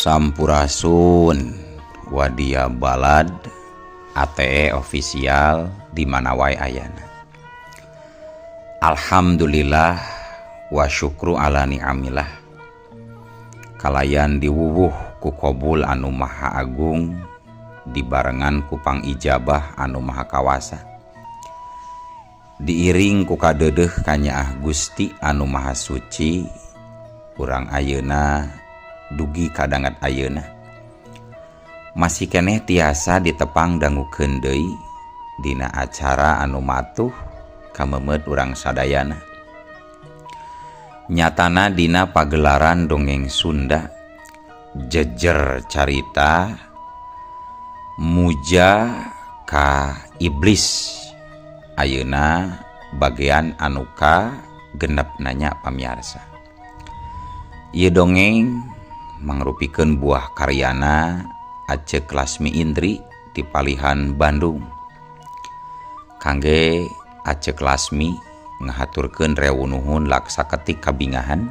Sampurasun Wadia Balad ATE official di mana wae ayana. Alhamdulillah wa syukru ala ni'amillah. Kalayan diwuwuh ku kobul anu maha agung dibarengan ku pangijabah anu maha kawasa. Diiring ku kadeudeuh kanyaah Gusti anu maha suci urang ayeuna dugi kadangat ayeuna masih keneh tiasa ditepang dangukeun deui dina acara anu matuh kamemeut urang sadayana. Nyatana dina pagelaran dongeng Sunda jejer carita muja ka iblis ayeuna bagian anu ka genep nanya pamiarsa. Ieu dongeng mangrupikeun buah karyana Acek Lasmi Indri di Palihan Bandung. Kangge Acek Lasmi ngahaturkeun rewu nuhun laksa ketik kabingahan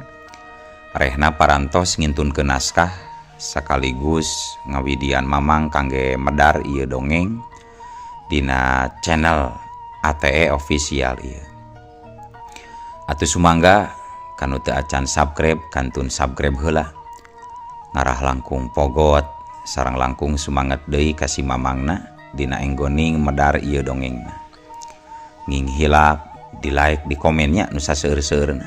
rehna parantos ngintunkeun naskah sekaligus ngawidian mamang kangge medar ieu dongeng dina channel ATE official ieu. Atuh sumangga kanu teu acan subscribe kantun subscribe heula. Ngarah langkung pogot sareng langkung sumanget deui ka si mamangna dina enggoning medar ieu dongengna. Nging hilap di like di komennya nu saseur-seurna.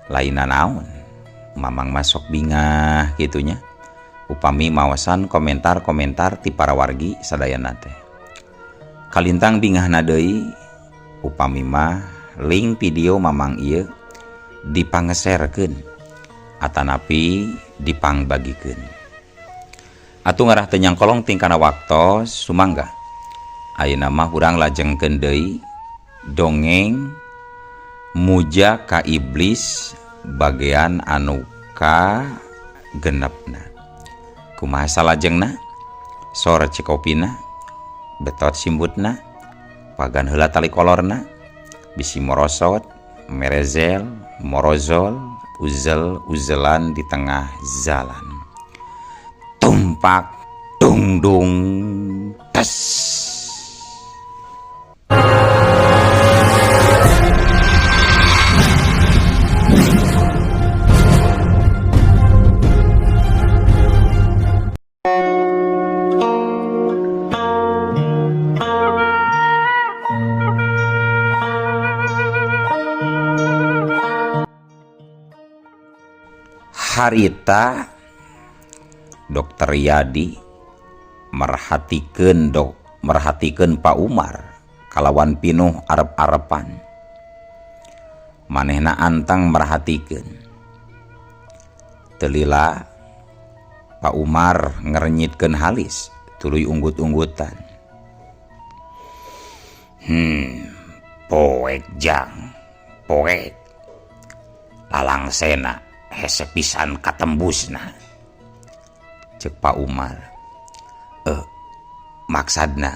Lainna naon mamang masuk bingah gitunya. Upami mawasan komentar-komentar ti para wargi sadayana teh. Kalintang bingahna deui upami mah link video mamang ieu dipangeserkeun atanapi dipangbagikeun. Atuh ngarah teu nyangkolong tingkana waktos sumangga. Ayeuna mah urang lajengkeun deui dongeng Muja ka Iblis bagian anu ka genepna. Kumaha salajengna? Sor cikopina, betot simbutna, pagan heula tali kolorna, bisi morosot, merezel, morozol, uzel uzelan di tengah jalan. Tumpak dungdung tes. Harita Dokter Yadi merhatikeun Pak Umar kalawan pinuh arep-arepan. Manehna anteng merhatikeun. Teu lila Pak Umar ngerenyitkeun halis tuluy unggut-unggutan. Poek jang, poek. Lalangsena hese pisan katembusna. Cek Pak Umar. Maksudna,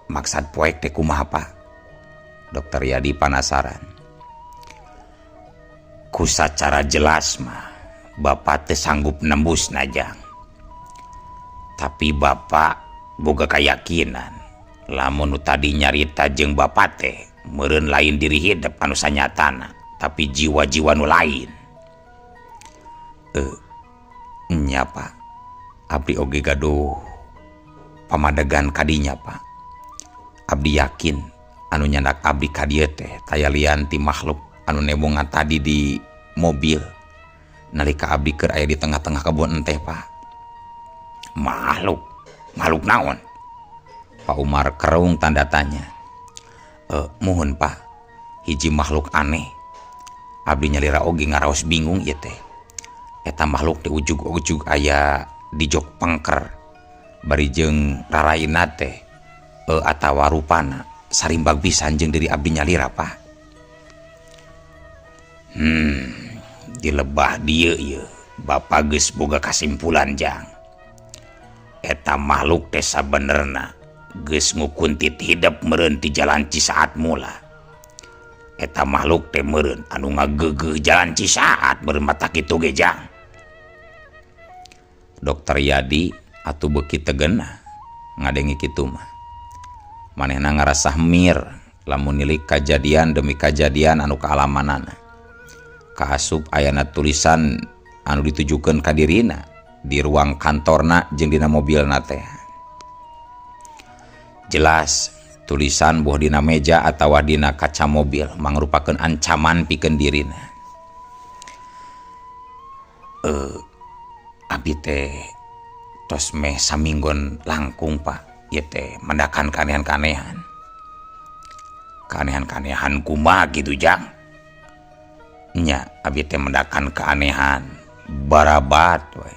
maksud poek teh kumaha Pak? Dokter Yadi panasaran. Ku sacara jelas mah bapak teh sanggup nembusna jang. Tapi bapak boga keyakinan lamun nu tadi nyarita jeung bapak teh meureun lain diri hidup anu sanyatana, tapi jiwa-jiwa nu lain. Nya Pak, abdi oge gaduh pamadegan kadinya Pak. Abdi yakin anu nyandak abdi ka dieu teh taya lian ti makhluk anu nebongan tadi di mobil nalika abdi keur aya di tengah-tengah kebun enteh Pak. Makhluk, makhluk naon? Pak Umar kerung tanda tanya. Muhun Pak, hiji makhluk aneh. Abdi nyalira oge ngaraos bingung ieu teh. Eta makhluk teh ujug-ujug aya di jok pengker bari jeung raraina teh atawa rupana sarimbag pisan jeung diri abdi nyalira Pak. Di lebah dieu ieu bapak geus boga kasimpulan jang. Eta makhluk teh sabenerna geus ngukuntit hidep meureun ti jalan Cisaat mula. Eta makhluk teh meureun anu ngageugeuh jalan Cisaat meureun mata kitu ge jang. Dokter Yadi atuh beuki teu geunah ngadenge kitu mah. Manehna ngarasa hemir lamun nilik kajadian demi kajadian anu kaalamanana. Kaasup ayana tulisan anu ditujukeun ka dirina di ruang kantorna jeung dina mobilna teh. Jelas tulisan boh dina meja atawa dina kaca mobil mangrupakeun ancaman pikeun dirina. Abdi teh tos meh saminggon langkung, Pak, ieu teh mendakan keanehan-keanehan. Keanehan-keanehan kumaha kitu, Jang? Nya, abdi teh mendakan keanehan barabat we.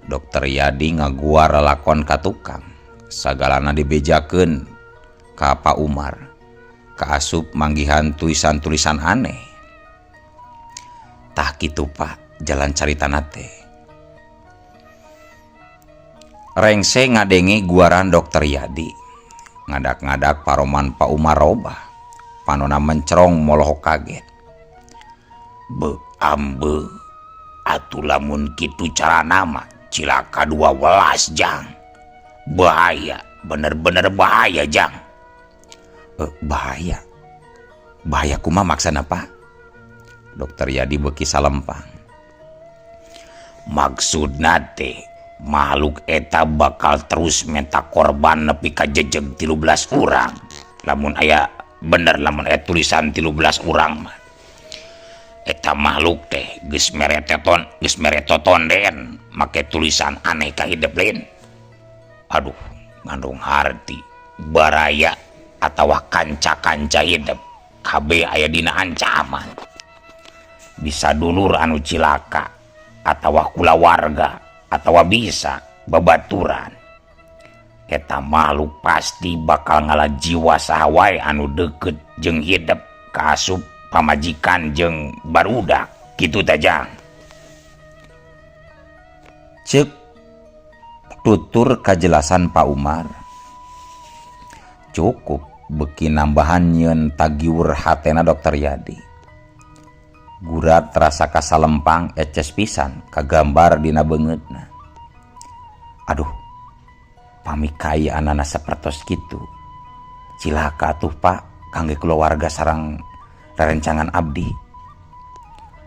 Dokter Yadi ngaguar lalakon ka tukang. Sagalana dibejakeun ka Pak Umar. Kaasup manggihan tulisan-tulisan aneh. Tah kitu, Pak, jalan caritana teh. Rengse ngadenge guaran Dokter Yadi. Ngadak-ngadak paroman Pak Umar robah. Panona mencerong molohok kaget. Be ambe atuh lamun kitu carana mah cilaka 12, Jang. Bahaya, bener-bener bahaya, Jang. Bahaya. Bahaya kumaha maksana, Pak? Dokter Yadi beuki salempang. Maksudna teh makhluk eta bakal terus minta korban nepi ka jejeg 13 urang. Lamun aya bener, lamun aya tulisan 13 urang mah. Eta makhluk teh geus mere teton, geus mere totonden make tulisan aneh ka hidep lain. Aduh, ngandung harti baraya atawa kanca-kanca hidep kabeh aya dina ancaman. Bisa dulur anu cilaka atawa kulawarga atawa bisa babaturan. Eta makhluk pasti bakal ngala jiwa saha wae anu deukeut jeung hidep, kaasup pamajikan jeung barudak kitu tah, Jang. Ceuk tutur kajelasan Pak Umar. Cukup beuki nambahan nyieun tagiwur hatena Dokter Yadi. Gurat rasa kasalempang eces pisan kagambar dina beungeutna. Aduh, pami kaayaanana sapertos kitu. Cilaka atuh, Pak, kangge kulawarga sareng rerencangan abdi.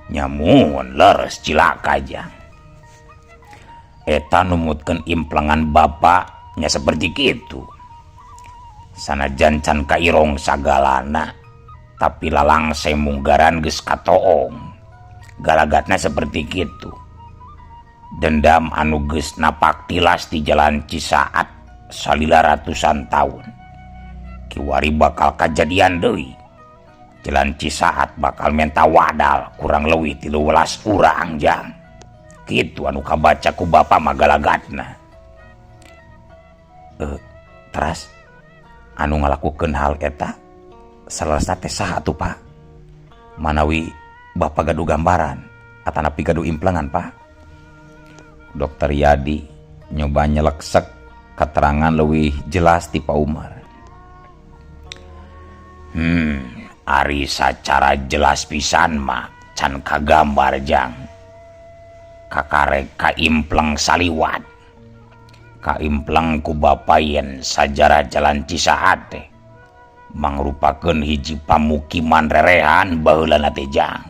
Nya muhun, leres cilaka, Jang. Eta numutkeun implengan Bapak nya seperti kitu. Sanajan can kairong sagalana, tapi lalangse munggaran geus katoong. Galagatna seperti kitu. Dendam anu geus napak tilas di Jalan Cisaat salila ratusan tahun. Kiwari bakal kajadian deui. Jalan Cisaat bakal menta wadal kurang leuwih 13 urang, Jang. Kitu anu kabaca ku Bapak mah galagatna. Teras anu ngalakukeun hal eta saleresna teh saha atuh, Pak? Manawi Bapak gaduh gambaran atanapi gaduh implengan, Pak? Dokter Yadi nyoba nyeleksek keterangan leuwih jelas ti Pak Umar. Ari sacara jelas pisan mah can kagambar, Jang. Kakarek kaimpleng saliwat. Kaimpleng ku Bapa yen sajarah Jalan Cisaat teh mangrupakeun hiji pamukiman rerehan baheulana teh, Jang.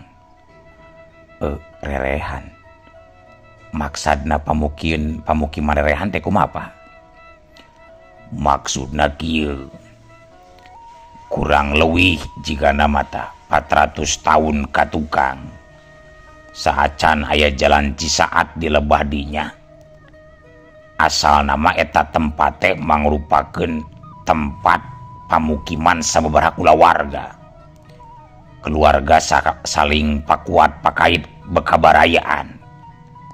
Rerehan. Maksudna pamukiman rerehan teh kumaha, Pak? Maksudna kieu. Kurang leuwih jigana mata 400 tahun ka tukang. Saacan aya Jalan Cisaat di lebah dinya. Asal nama eta tempat teh mangrupakeun tempat pamukiman sababaraha kulawarga. Keluarga saling pakuat pakait bekabarayaan.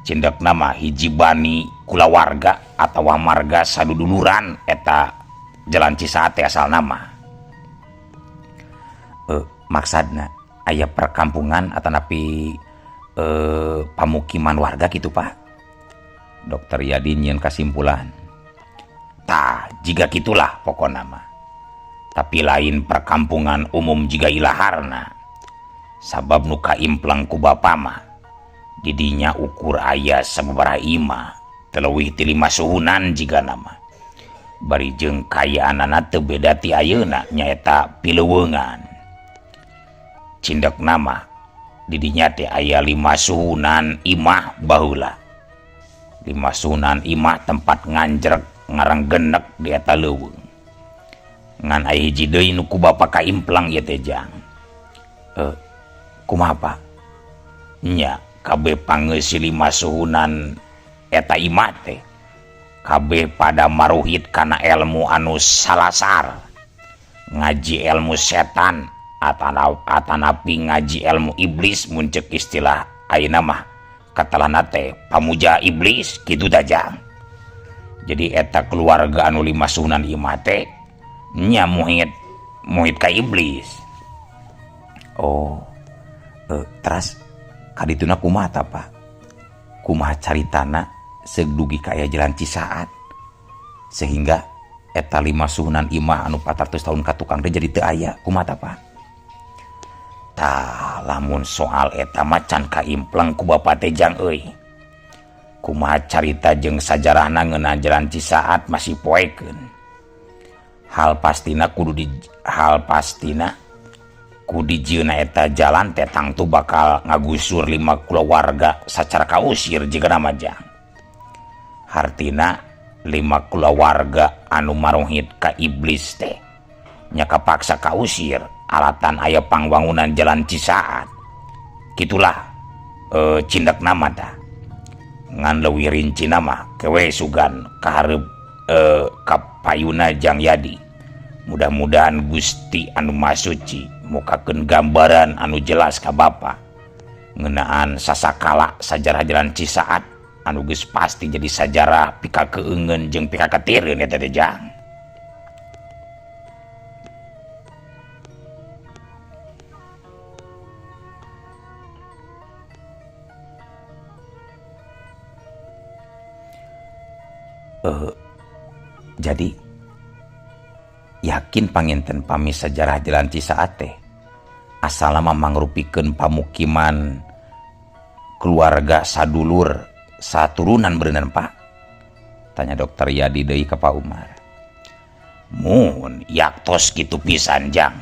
Cindek nama hiji bani kulawarga atawa marga saduduluran eta Jalan Cisaat teh asal nama. Maksudna aya perkampungan atanapi pamukiman warga gitu, Pak? Dokter Yadi nyieun kasimpulan. Tah, jiga gitulah pokona mah. Tapi lain perkampungan umum jiga ilaharna. Sabab nu kaimpleng ku Bapa mah didinya ukur aya sababaraha imah. Teu leuwih ti lima suhunan jigana mah. Bari jeung kaayaanana teu beda ti ayeuna nyaeta pileuweungan. Cindekna mah di dinya teh aya lima suhunan imah baheula. Lima suhunan imah tempat nganjrek ngarenggenek di eta leuweung. Ngan aya hiji deui nu ku bapa kaimplang ieu teh jang. Kumaha Pak? Nya kabeh pangeusi lima suhunan eta imah teh kabeh pada maruhit kana elmu anu salasar. Ngaji elmu setan atanapi ngaji elmu iblis mun ceuk istilah ayeuna mah katelahna teh pamuja iblis kitu tah jang. Jadi eta keluarga anu lima suhunan imah teh nya muhit ka iblis. Oh, teras kadituna kumaha tah Pak? Kumaha caritana seug dugi ka aya jalan Cisaat sehingga eta lima suhunan imah anu 400 tahun ka tukang teh jadi teu aya, kumaha tah Pak? Tah lamun soal eta mah can kaimpleng ku bapa teh jang euy. Kumaha carita jeung sajarahna ngeunaan jalan Cisaat masih poekeun. Hal pastina kudu di hal pastina ku dijieunna eta jalan teh tangtu bakal ngagusur lima kulawarga sacara kausir jigana mah jang. Hartina lima kulawarga anu maruhit ka iblis teh nya kapaksa kausir alatan aya pangwangunan jalan Cisaat. Kitulah cindekna mah tah. Ngan leuwih rincina mah kewe sugan kahareup kapayuna Jang Yadi. Mudah-mudahan Gusti anu Maha Suci mukakeun gambaran anu jelas ka bapa ngeunaan sasakala sajarah jalan Cisaat anu geus pasti jadi sajarah pikakeungeun jeung pikaketireun eta teh jang. Jadi yakin panginten pami sajarah jalan Cisaat teh asalna mah mangrupikeun pamukiman keluarga sadulur saturunan beureunan Pak? Tanya Dokter Yadi deui ka Pak Umar. Mun yaktos kitu pisan jang.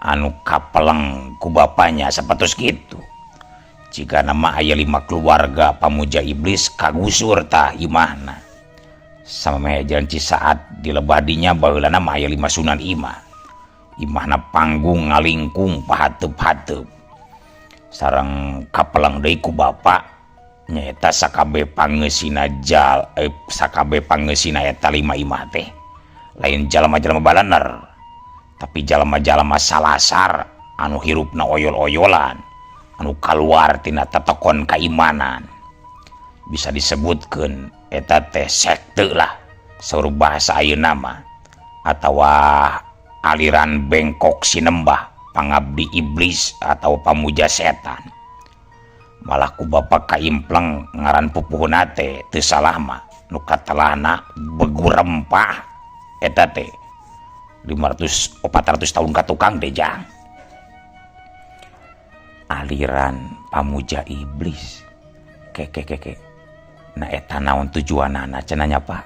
Anu kapeleng ku bapanya sapertos kitu. Jigana mah aya lima keluarga pamuja iblis kagusur tah imahna. Samemeh jalan Cisaat di lebadinya baheulana mah aya lima sunan imah. Imahna panggung ngalingkung pahateup-hateup. Sareng kapeleng deui ku bapa nyaeta sakabeh pangeusina sakabeh pangeusina eta lima imah teh lain jalma-jalma balener tapi jalma-jalma salasar anu hirupna oyol-oyolan anu kaluar tina tetekon kaimanan. Bisa disebutkeun eta teh sekte lah saur bahasa ayeuna mah atawa aliran bengkok sinembah pangabdi iblis atau pamuja setan. Malah ku bapa kaimpleng ngaran pupuhuna teh teu salah mah nu katelahna begu rempah eta teh 500 400 tahun ka tukang teh jang. Aliran pamuja iblis keke keke. Nah eta naon tujuanana cenah nya Pak?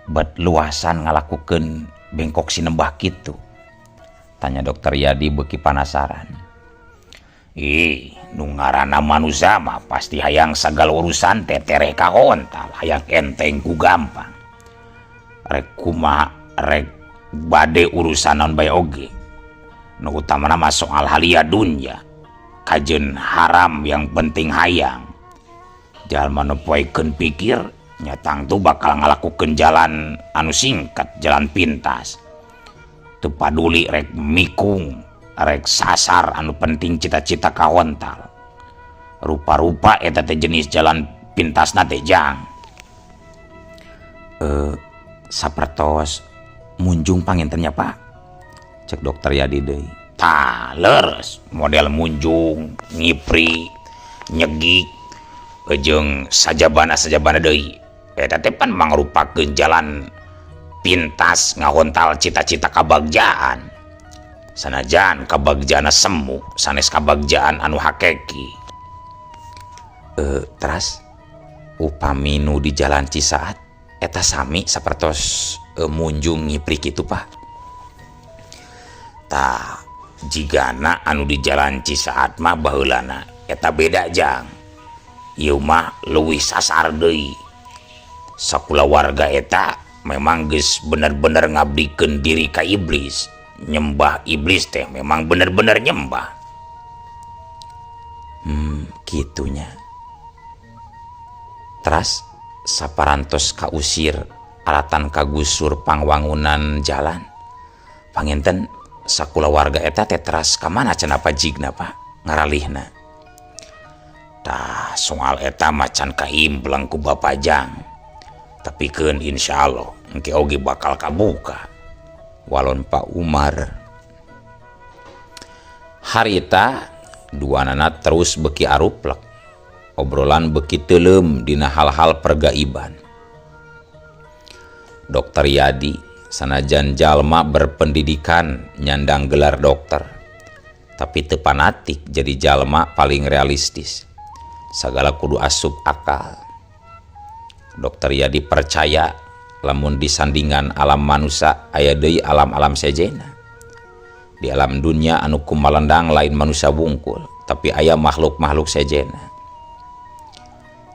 Bet luasan ngalakukeun bengkok sinembah kitu. Tanya Dokter Yadi beuki panasaran. Ih, nu ngaranna manusia mah pasti hayang sagala urusan teh tereh kahontal, hayang enteng ku gampang. Rek kumaha rek bade urusan naon bae oge. Nu utamana mah soal halia dunya. Kajeun haram yang penting hayang. Jalma nu poekeun pikir nya tangtu bakal ngalakukeun jalan anu singkat, jalan pintas. Teu paduli rek mikung, rek sasar anu penting cita-cita kahontal. Rupa-rupa eta teh jenis jalan pintasna teh jang. Sapertos munjung panginten nya Pak? Cek Dokter Yadi deui. Tah leres model munjung, ngipri, nyegik jeung sajabana-sajabana deui. Eta teh pan mangrupakeun jalan pintas ngahontal cita-cita kabagjaan. Sanajan kabagjaanna semu, sanes kabagjaan anu hakiki. Teras Upami nu di jalan Cisaat eta sami sapertos munjung ngiprik kitu, Pak? Tah, jigana anu di jalan Cisaat mah baheulana eta beda, Jang. Ieu mah leuwih sasar deui. Sakulawarga eta memang geus bener-bener ngabdikeun diri ka iblis. Nyembah iblis teh memang bener-bener nyembah. Kitu nya. Teras saparantos kausir alatan kagusur pangwangunan jalan, panginten sakulawarga eta teh teras ka mana cenah pajigna, Pak, ngaralihna? Tah, soal eta mah can kaimpleng ku Bapak, Jang. Tapi keun, insyaallah engke oge bakal kabuka, walon Pak Umar. Harita duanana terus beki aruplek, obrolan beki teuleum dina hal-hal pergaiban. Dokter Yadi sanajan jalma berpendidikan, nyandang gelar dokter, tapi teu fanatik, jadi jalma paling realistis, sagala kudu asup akal. Dokter Yadi percaya lamun disandingan alam manusia aya deui alam-alam sejena. Di alam dunia anu kumalendang lain manusia wungkul, tapi aya makhluk-makhluk sejena.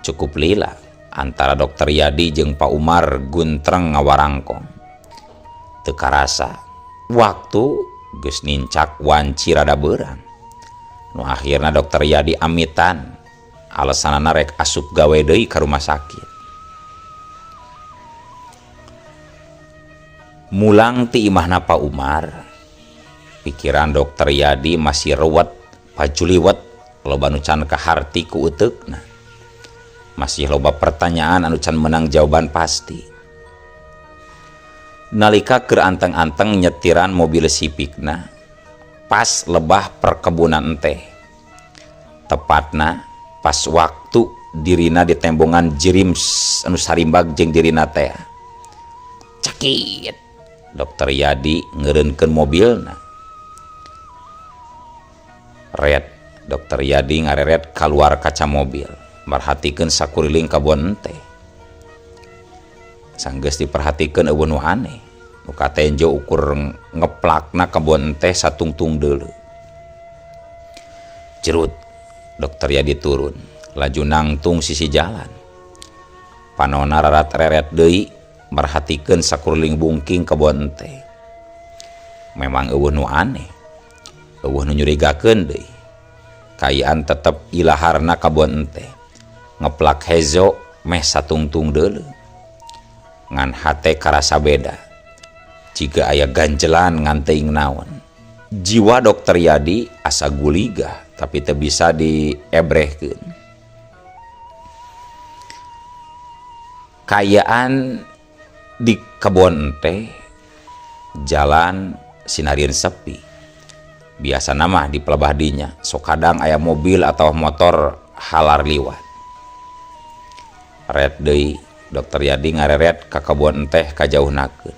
Cukup lila antara Dokter Yadi jeung Pak Umar guntreng ngawarangkong. Teu karasa waktu geus nincak wanci rada beurang. Nu akhirna Dokter Yadi amitan, alasanana rek asup gawe deui ka rumah sakit. Mulang ti imahna Pak Umar, pikiran Dokter Yadi masih ruwet pajuliwet, loba nu can kaharti ku uteukna. Masih loba pertanyaan anu can menang jawaban pasti. Nalika keur anteng-anteng nyetiran mobil Civicna pas lebah perkebunan teh, tepatna pas waktu dirina ditembongan jirim anu sarimbag jeung dirina teh. Cakit! Dokter Yadi ngeureunkeun mobilna. Red, Dokter Yadi ngareret keluar kaca mobil, merhatikeun sakuriling kabon teh. Sanggeus diperhatikeun euweuh nu aneh. Nu katenjo ukur ngeplakna kebon teh satungtung deuleu. Cerut, Dokter Yadi turun, laju nangtung sisi jalan. Panona rarat reret deui merhatikeun sakuriling bungking kebon teh. Memang euweuh nu aneh, euweuh nu nyurigakeun deui. Kaayaan tetep ilaharna kabon teh. Ngeplak hezo meh satungtung deuleu. Ngan hate karasa beda. Jiga aya ganjelan ngan teuing naon. Jiwa Dokter Yadi asa guligah tapi teu bisa diebrehkeun. Kaayaan di kebon teh jalan sinarieun sepi. Biasa mah di pelebah dinya sok kadang aya mobil atau motor halar liwat. Red deui, Dokter Yadi ngareret ka kebon teh kajauhnakeun.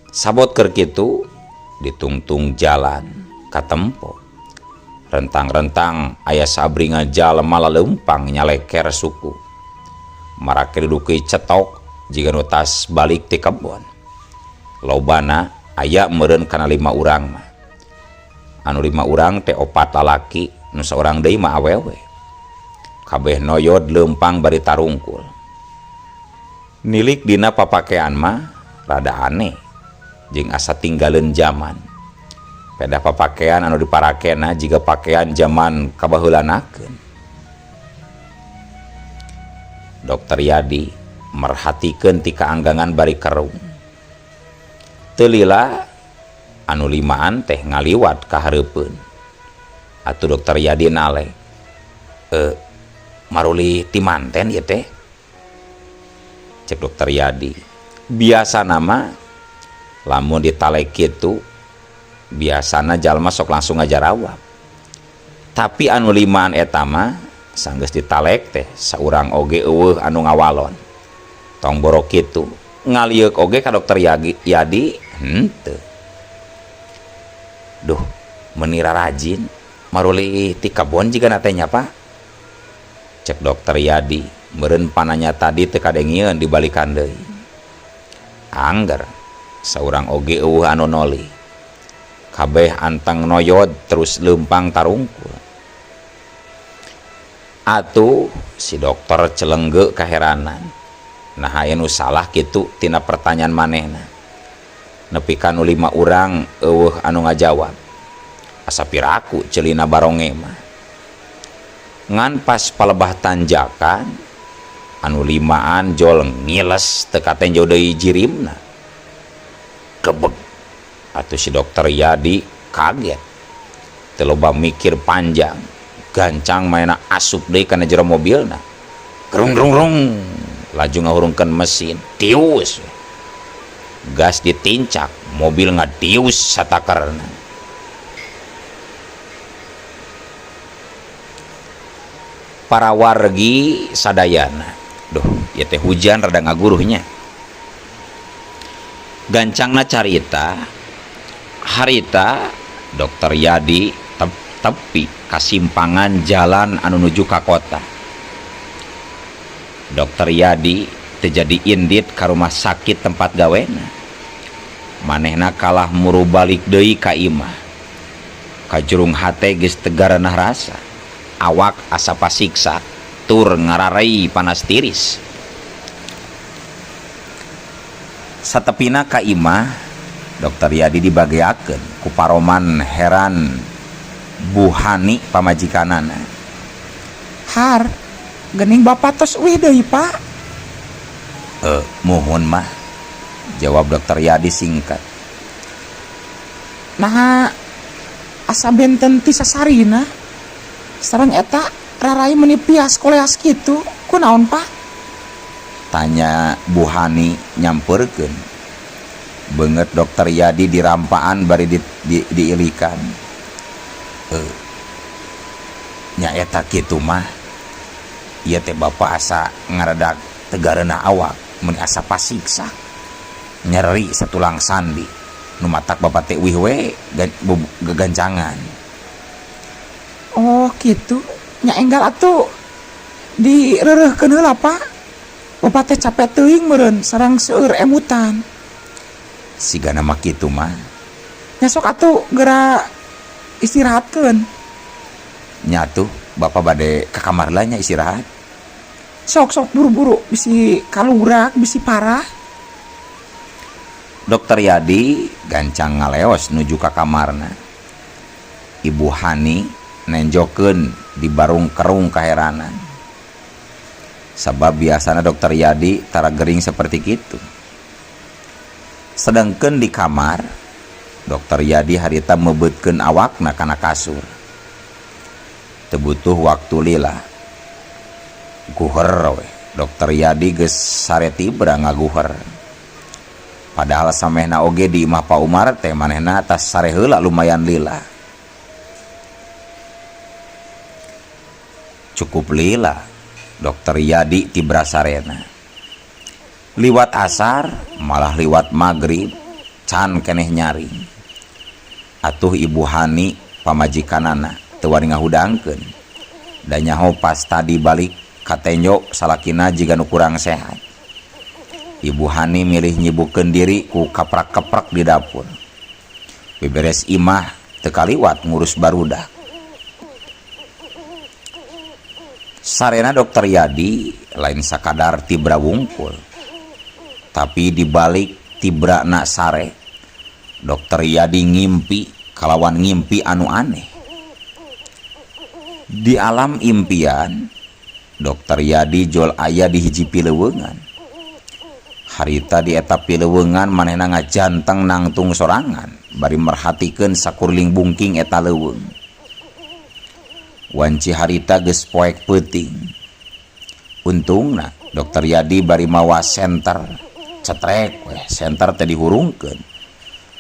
Sabot keur kitu ditungtung jalan katempo. Rentang-rentang aya sabringa jalma laleumpang nyaleker suku. Marake duduki cetok jiga nu tas balik ti kebon. Lobana aya meureun kana 5 urang mah. Anu 5 urang teh 4 lalaki, nu saurang deui mah awewe. Kabeh noyod leumpang bari tarungkul. Nilik dina papakean mah rada aneh jeung asa tinggaleun zaman. Pedah papakean anu diparakena jiga pakaian zaman kabaheulanakeun. Dokter Yadi merhatikeun ti kaanggangan bari kerung. Teu lila anu limaan teh ngaliwat ka hareupeun. Atuh Dokter Yadi nale, maruli ti manten ieu teh? Cek Dokter Yadi. Biasana mah lamun ditalek kitu biasana jalma sok langsung ngajarawab. Tapi anu limaan eta mah sanggeus ditalek teh saurang oge euweuh anu ngawalon. Tong boro kitu ngalieuk oge ka Dokter Yadi henteu. Duh, menira rajin maruli ti kebon jigana teh nya, Pak? Cek Dokter Yadi. Meureun pananya tadi teu kadengieun dibalikan deui. Angger saurang oge eueuh anu nolih. Kabeh anteng noyod terus leumpang tarungkul. Atuh si dokter celengge kaheranan. Naha aya nu salah kitu tina pertanyaan manehna. Nepi ka nu lima urang eueuh anu ngajawab. Asa piraku ceulina baronge mah. Ngan pas palebah tanjakan anu limaan jol ngiles teu katenjo deui jirimna. Kebeg atuh si dokter Yadi kaget. Teu loba mikir panjang, gancang manehna asup deui kana jero mobilna. Grung grung grung laju ngahurungkeun mesin, tius we. Gas ditincak, mobil ngadius satakerna. Para wargi sadayana, duh ieu teh hujan rada ngaguruhnya. Gancangna carita, harita Dokter Yadi tepi kasimpangan jalan anu nuju ka kota. Dokter Yadi teu jadi indit ka rumah sakit tempat gawena. Manehna kalah muru balik deui ka imah. Kajurung hate geus teu garanah rasa. Awak asa pasiksa tur ngararei panas tiris. Satepina ka imah, Dokter Yadi dibageakeun ku paroman heran Bu Hani pamajikanana. Har, geuning bapa tos uih deui, Pak? Eh, muhun mah, jawab Dokter Yadi singkat. Naha asa benten ti sasarina? Sareng eta rarai meuni pias koleas kitu, kunaon, Pak? Tanya Bu Hani nyampeurkeun. Beungeut Dokter Yadi dirampaan bari diilikan. Eh, nya eta kitu mah. Ieu teh bapa asa ngaradak teu gareunah awak, meuni asa pasiksa. Nyeri satulang sandi. Nu matak bapa teh uih we gagancangan. Oh kitu, nya enggal atuh direureuhkeun heula Pak. Bapa teh capek teuing meureun sareng seueur emutan. Sigana mah kitu mah. Nya sok atuh geura istirahatkeun. Nya atuh bapa bade ka kamar heula nya istirahat. Sok sok buru-buru bisi kalurak bisi parah. Dokter Yadi gancang ngaleos nuju ka kamarna. Ibu Hani nenjokeun di barung kerung kaheranan. Sabab biasana Dokter Yadi tara gering seperti kitu. Sedengkeun di kamar, Dokter Yadi harita mebeutkeun awakna kana kasur. Teu butuh waktu lila. Guher we, Dokter Yadi geus sare tibra ngaguher. Padahal samehna oge di imah Pak Umar teh manehna tas sare heula lumayan lila. Cukup lila, Dokter Yadi tibra sarena. Liwat asar, malah liwat magrib, can keneh nyaring. Atuh Ibu Hani pamajikanana teu wani ngahudangkeun. Da nyaho pas tadi balik ka tenjo salakina jiga nu kurang sehat. Ibu Hani milih nyibukeun diri ku kaprak-keprek di dapur. Beberes imah teu kaliwat ngurus barudak. Sarena Dokter Yadi lain sakadar tibra wungkul. Tapi dibalik tibrana sare, Dokter Yadi ngimpi kalawan ngimpi anu aneh. Di alam impian, Dokter Yadi jol aya di hiji pileuweungan. Harita di eta pileuweungan manehna ngajanteng nangtung sorangan bari merhatikeun sakuriling bungking eta leuweung. Wanci harita geus poek peuting. Untungna Dokter Yadi bari mawa senter. Cetrek weh senter teh dihurungkeun.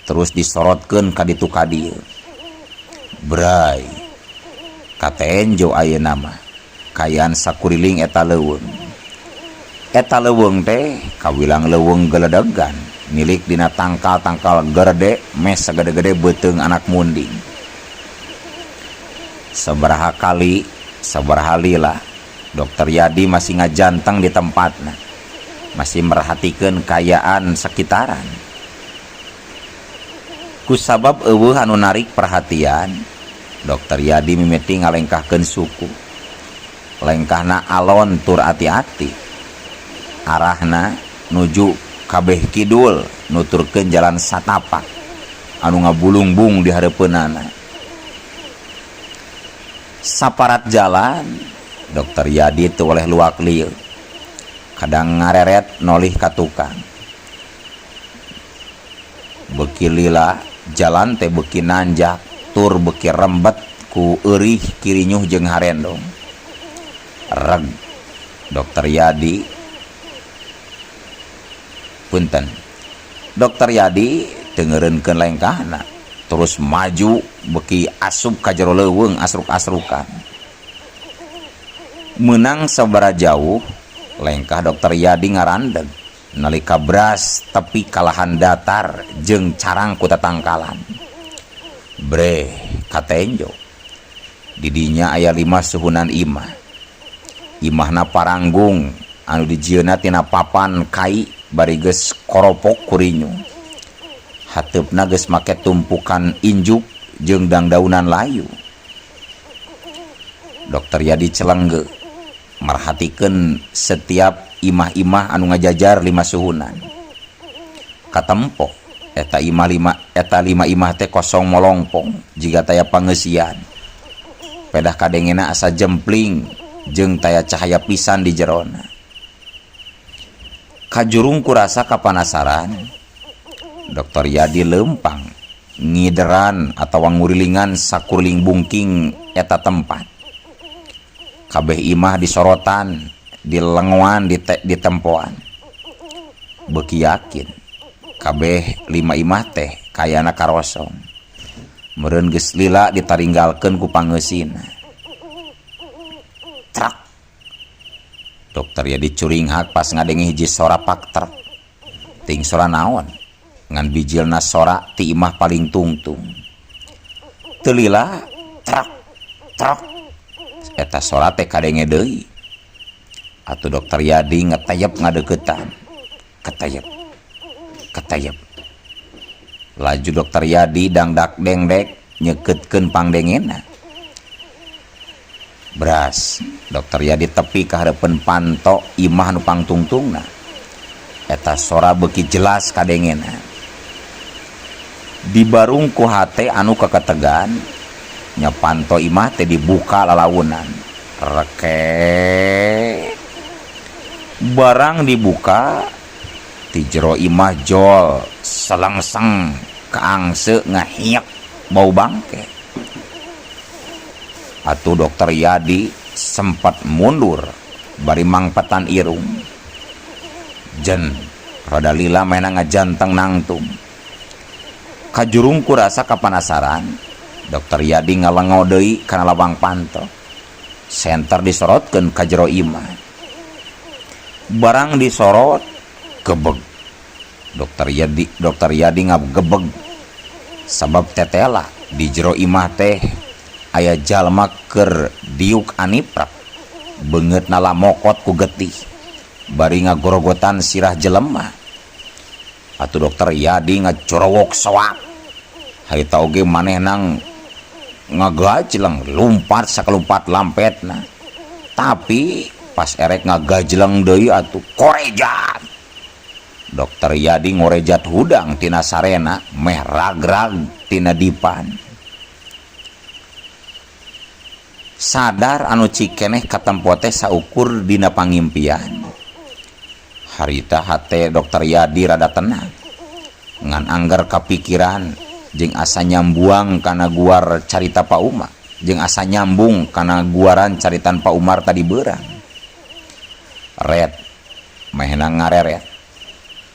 Terus disorotkeun ka ditu ka dieu. Bray. Katenjo ayeuna mah kaayaan sakuriling eta leuweung. Eta leuweung teh kawilang leuweung geledegan milik dina tangkal-tangkal gerde mes sagede-gede beuteung anak munding. Sabaraha kali, sabaraha lila, Dokter Yadi masih ngajanteng di tempatna, masih merhatikeun kaayaan sekitaran. Kusabab euweuh anu narik perhatian, Dokter Yadi mimiti ngalengkahkeun suku. Lengkahna alon tur ati-ati. Arahna nuju kabeh kidul nuturkeun jalan satapak anu ngabulungbung di hareupeunana. Saparat jalan, Dokter Yadi teu oleh luak lieu. Kadang ngareret nolih ka tukang. Beuki lila jalan teh beuki nanjak tur beuki rembet ku eurih kirinyuh jeung harendong. Reg Dokter Yadi punten. Dokter Yadi teu ngeureunkeun lengkahna, terus maju beuki asup ka jero leuweung asruk-asrukan. Meunang sabaraha jauh lengkah Dokter Yadi ngarandeg nalika bras tepi kalahan datar jeung carang ku tatangkalan. Breh katenjo. Di dinya aya 5 suhunan imah. Imahna paranggung anu dijieunna tina papan kai bari geus koropok kurinyu. Hateupna geus make tumpukan injuk jeung dangdaunan layu. Dokter Yadi celengge merhatikeun setiap imah-imah anu ngajajar 5 suhunan. Katempo eta imah lima, eta 5 imah teh kosong molongpong jiga taya pangeusian. Pedah kadengena asa jempling jeung taya cahaya pisan di jerona. Kajurung kurasa kapanasaran, Dokter Yadi lempang ngideran atawa ngurilingan sakuriling bungking eta tempat. Kabeh imah disorotan, dilengoan, ditempoan. Beuki yakin kabeh 5 imah teh kayana karosong. Meureun geus lila ditaringgalkeun ku pangeusina. Trak. Dokter Yadi curinghak pas ngadenge hiji sora pak trek. Ting sora naon? Ngan bijilna sora ti imah paling tungtung. Teu lila trak trok. Eta sora teh kadenge deui. Atuh Dokter Yadi ngetayep ngadeuketan. Ketayep. Ketayep. Laju Dokter Yadi dangdak dengdek nyekeutkeun pangdengena. Bras, Dokter Yadi tepi ka hareupeun panto imah nu pangtungtungna. Eta sora beuki jelas kadengena. Dibarung ku hate anu kaketegan, nya panto imah teh dibuka lalaunan. Rekek. Barang dibuka ti jero imah jol selengseng kaangse ngahiek bau bangke. Atuh Dokter Yadi sempat mundur bari mangpetan irung. Jen rada lila mena ngajanteng nangtung. Kajurung ku rasa kapanasaran, Dokter Yadi ngalengo deui kana lawang panto. Senter disorotkeun ka jero imah. Barang disorot gebeg. Dokter Yadi ngagebeg sabab tetela di jero imah teh aya jalma keur diuk aniprak. Beungeutna lamokot ku getih bari ngagorogotan sirah jelema. Atuh Dokter Yadi ngacorowok soak. Harita oge manehna ngagajleng lumpat sakalumpat lampetna. Tapi pas erek ngagajleng deui atuh korejat. Dokter Yadi ngorejat hudang tina sarena meh ragrag tina dipan. Sadar anu cikeneh katempo teh saukur dina pangimpian. Harita hate Dokter Yadi rada tenang. Ngan anggar kapikiran jeung asa nyambuang kana guar carita Pak Umar, jeung asa nyambung kana guaran caritan Pak Umar tadi beurang. Red mehna ngareret.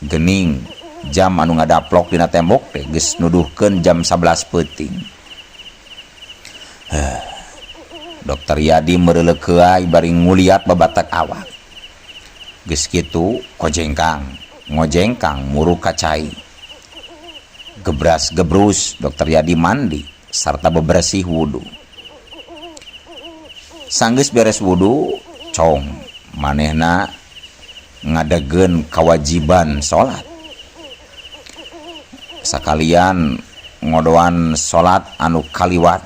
Gening jam anu ngadaplok dina tembok teh geus nuduhkeun jam 11 peuting. Heh. Dokter Yadi meureuleukeuai bari nguliat babatak awak. Geus kitu kojengkang, ngojengkang muruk ka cai. Gebras gebrus Dokter Yadi mandi sarta bebersih wudu. Sanggeus beres wudu, Cong manehna ngadegeun kawajiban salat sakalian ngodoan salat anu kaliwat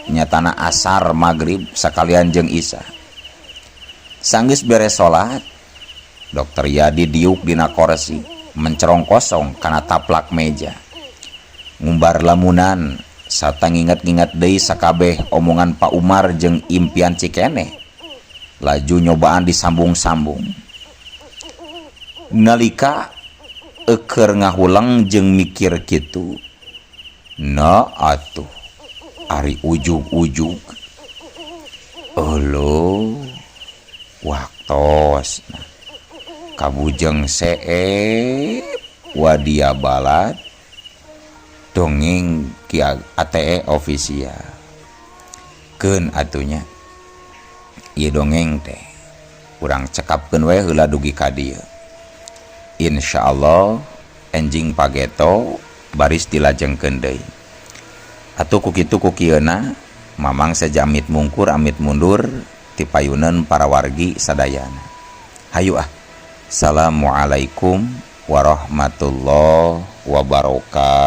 nyatana asar magrib sakalian jeung Isya. Sanggeus beres salat, Dokter Yadi diuk dina korsi, mencerong kosong kana taplak meja, ngumbar lamunan sarta nginget-nginget deui sakabeh omongan Pak Umar jeung impian Cikeneh. Laju nyobaan disambung-sambung. Nalika eker ngahuleng jeung mikir kitu, nah atuh ari ujug-ujug Euleuh, waktosna kabujeng seep wadia balad dongeng Ki ATE official. Keun atuh nya, ieu dongeng teh urang cekapkeun we heula dugi ka dieu. Insyaallah enjing pageto baris dilajengkeun deui. Atuh ku kitu ku kieuna, Mamang seja amit mungkur amit mundur ti payuneun para wargi sadayana. Hayu ah. Assalamualaikum warahmatullahi wabarakatuh.